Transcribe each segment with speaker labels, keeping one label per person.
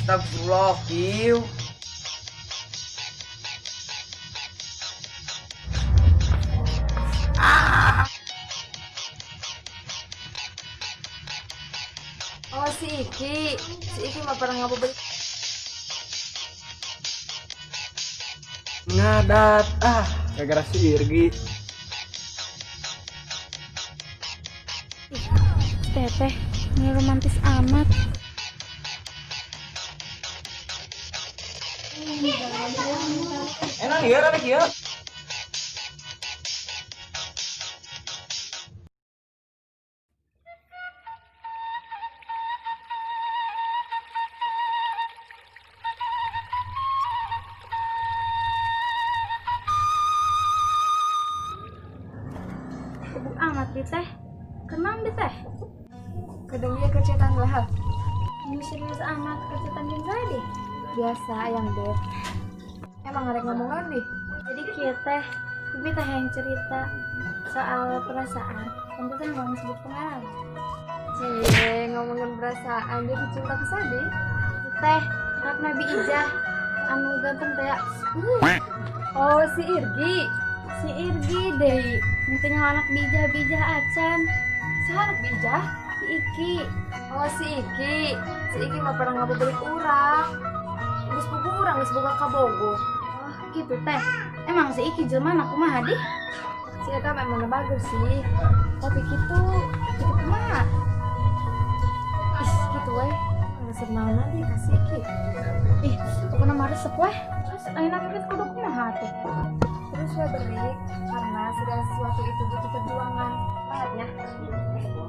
Speaker 1: Astagfirullah, kieu.
Speaker 2: Oh, si Iki. Si Iki mah pernah ngabuburit.
Speaker 3: Ngadat ah, gara-gara si Irgi.
Speaker 4: Teteh, ini romantis amat.
Speaker 1: Enak ya, rame kieu.
Speaker 4: Bubuk amat di teh. Kenang di teh.
Speaker 2: Kadang dia kerjaan lah.
Speaker 4: Ini serius amat kerjaan jeung tadi.
Speaker 2: Biasa yang deh. Emang ngarek ngomongan nih.
Speaker 4: Jadi kieu teh, bibi teh yang cerita soal perasaan. Tentu teh ngomong sebut pengalaman.
Speaker 2: Cie, ngomongin perasaan dia cinta ke Sadi.
Speaker 4: Teh, anak Nabi Ijah anu ganteng teh ya.
Speaker 2: Oh, si Irgi.
Speaker 4: Si Irgi deui, henteu anak bijah-bijah acan.
Speaker 2: Saha anak bijah?
Speaker 4: Si Iki.
Speaker 2: Oh, si Iki. Si Iki mah pernah ngabuburit urang. Geus boga urang geus boga kabogoh.
Speaker 4: Oh, gitu teh. Emang si Iki jelema kumaha dih?
Speaker 2: Si eta memang bagus sih. Tapi gitu,
Speaker 4: Gitu kumaha?
Speaker 2: Ih, gitu weh. Ngesep naon nanti kasih Iki.
Speaker 4: Ih, pokoknya mah resep weh. Terus ayeuna bibit kudu kumaha tuh?
Speaker 2: Terus ya beri, karena segala sesuatu itu butuh perjuangan. Banget ya.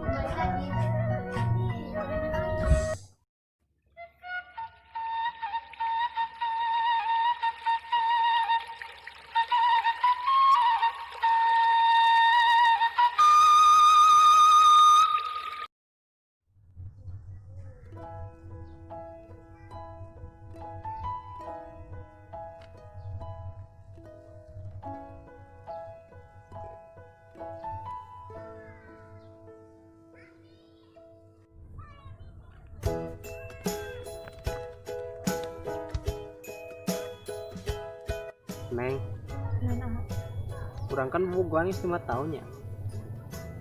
Speaker 4: Balik lagi.
Speaker 3: Neng,
Speaker 2: Nah,
Speaker 3: kurang kan bobogohan geus 5 tahun ya.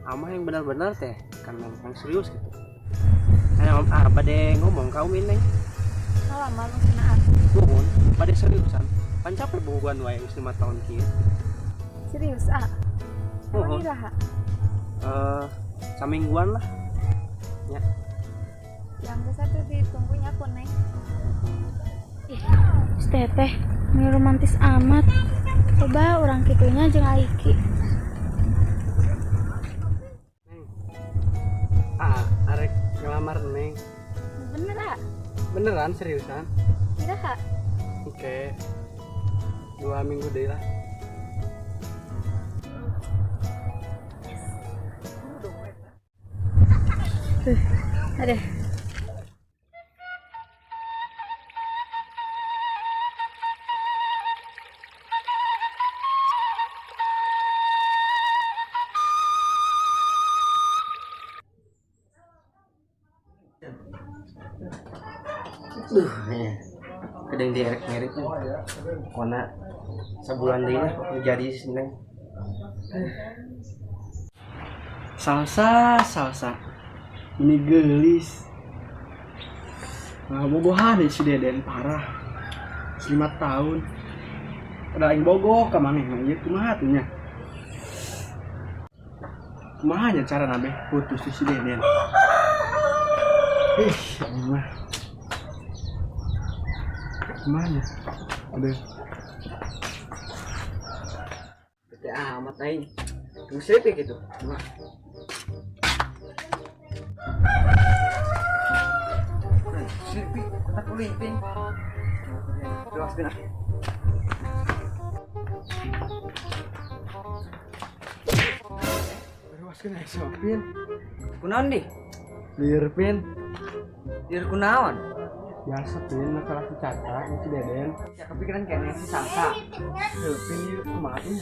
Speaker 3: Amah yang benar-benar teh kan neng, yang serius gitu. Ayo, ah, bade ngomong ka Umi neng.
Speaker 2: lama maksudna aku.
Speaker 3: Nuhun, bade seriusan. Pan capek bobogohan wae geus 5 tahun kieu.
Speaker 2: Serius, ah. Emang
Speaker 3: Nuhun.
Speaker 2: iraha?
Speaker 3: Eh, samingguan lah. Ya.
Speaker 2: Yang ke satu ditunggunya aku, Neng.
Speaker 4: Ih, si teteh, ini romantis amat. Coba orang kitunya jeung Aiki.
Speaker 3: Neng. Ah, arek ngelamar neng.
Speaker 4: Bener ah?
Speaker 3: Beneran seriusan?
Speaker 4: Iraha?
Speaker 3: Oke. 2 minggu deh lah.
Speaker 4: Ada.
Speaker 3: Duh, ya. Kadang dierek-ngerik nih. Pokoknya sebulan deh lah jadi sih neng.
Speaker 5: Salsa, salsa. Ini gelis. Nah, bogohan nih si Deden parah. 5 tahun. Ada yang bogoh ka maneh mah ieu kumaha tuh nya? Kumaha nya cara nabe putus si Deden? Ih, ini mah. Kumaha nya? Aduh.
Speaker 1: Bete amat aing. Ngusip ya gitu. Kumaha? Sip, kotak kulitin. Luas benar.
Speaker 5: Luas kena sopin.
Speaker 1: Kunaon di?
Speaker 5: Liur pin.
Speaker 1: Liur kunaon?
Speaker 5: Biasa pin masalah si Caca, si Deden.
Speaker 1: Ya kepikiran kayaknya si Salsa.
Speaker 5: Heuh, pin ieu kumaha nya?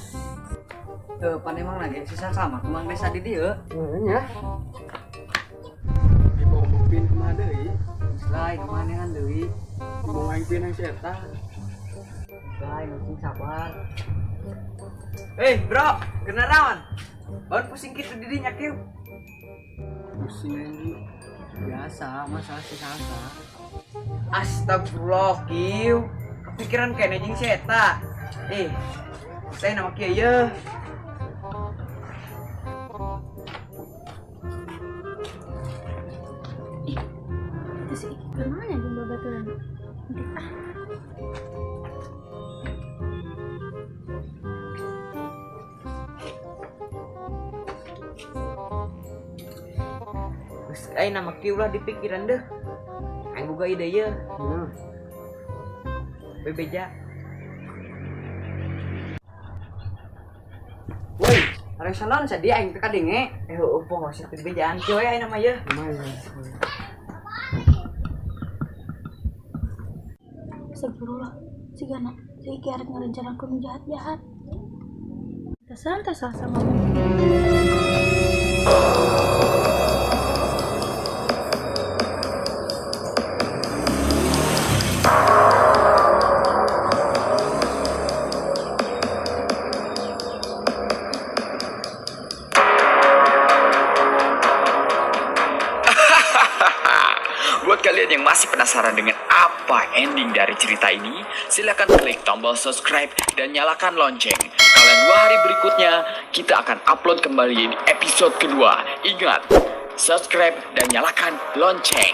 Speaker 1: Heuh, pan emang lagi si Salsa mah kumang desa di dieu.
Speaker 5: Heuh nya. Dibohong pin kumaha deui?
Speaker 1: Lah, kemana kan deui?
Speaker 5: Mau aing pinang si eta.
Speaker 1: Lah, sing sabar. Eh, bro, kena rawan. Baru pusing kitu di dinya kieu.
Speaker 5: Pusing aing.
Speaker 1: Biasa, masalah si Salsa. Astagfirullah, kieu. Kepikiran kayaknya jeung si eta. Eh, saya nama kieu ye.
Speaker 4: Itu si Iki kemana jeung babaturan? Nanti ah.
Speaker 1: Geus aing nama kieu ulah dipikiran deh. Aing boga ide ye. Bebeja. Woi, resa naon sadia aing teh kadenge. Eh, heueuh poho sia teh bejaan kieu we aing nama ye.
Speaker 5: Lumayan.
Speaker 4: Astagfirullah, sigana si Iki arek ngarencanakeun nu jahat-jahat. Teh santai Salsa ngomong.
Speaker 6: Buat kalian yang masih penasaran dengan apa ending dari cerita ini, silahkan klik tombol subscribe dan nyalakan lonceng. Kalian 2 hari berikutnya, kita akan upload kembali di episode kedua. Ingat, subscribe dan nyalakan lonceng.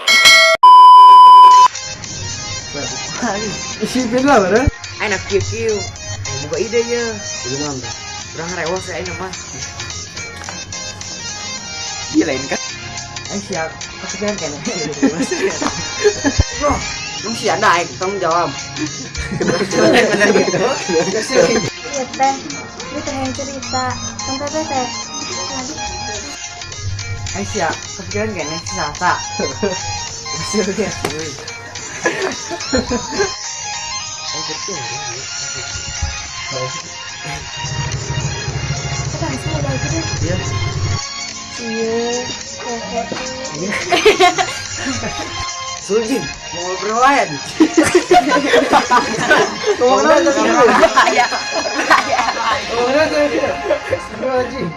Speaker 5: Isi pin lah, bare.
Speaker 1: Aing nak kieu kieu. Aing boga ide ye.
Speaker 5: Gimana?
Speaker 1: Urang rewos aing mah. Iya lain kan? Aing siap. Kepikiran kayaknya. Loh, lu sih ada aing tanggung jawab. Bener gitu.
Speaker 4: Iya teh, lu teh yang cerita. Kan teteh teh.
Speaker 1: Aing siap. Kepikiran kayaknya si Salsa. Maksudnya sih.
Speaker 4: Kita harus mulai gitu.
Speaker 1: Iya.
Speaker 4: Iya, oke.
Speaker 1: Sujin, mau ngobrol aja.
Speaker 5: Ngomong aja.
Speaker 1: Bahaya.
Speaker 5: Ngomong aja. Astagfirullahaladzim.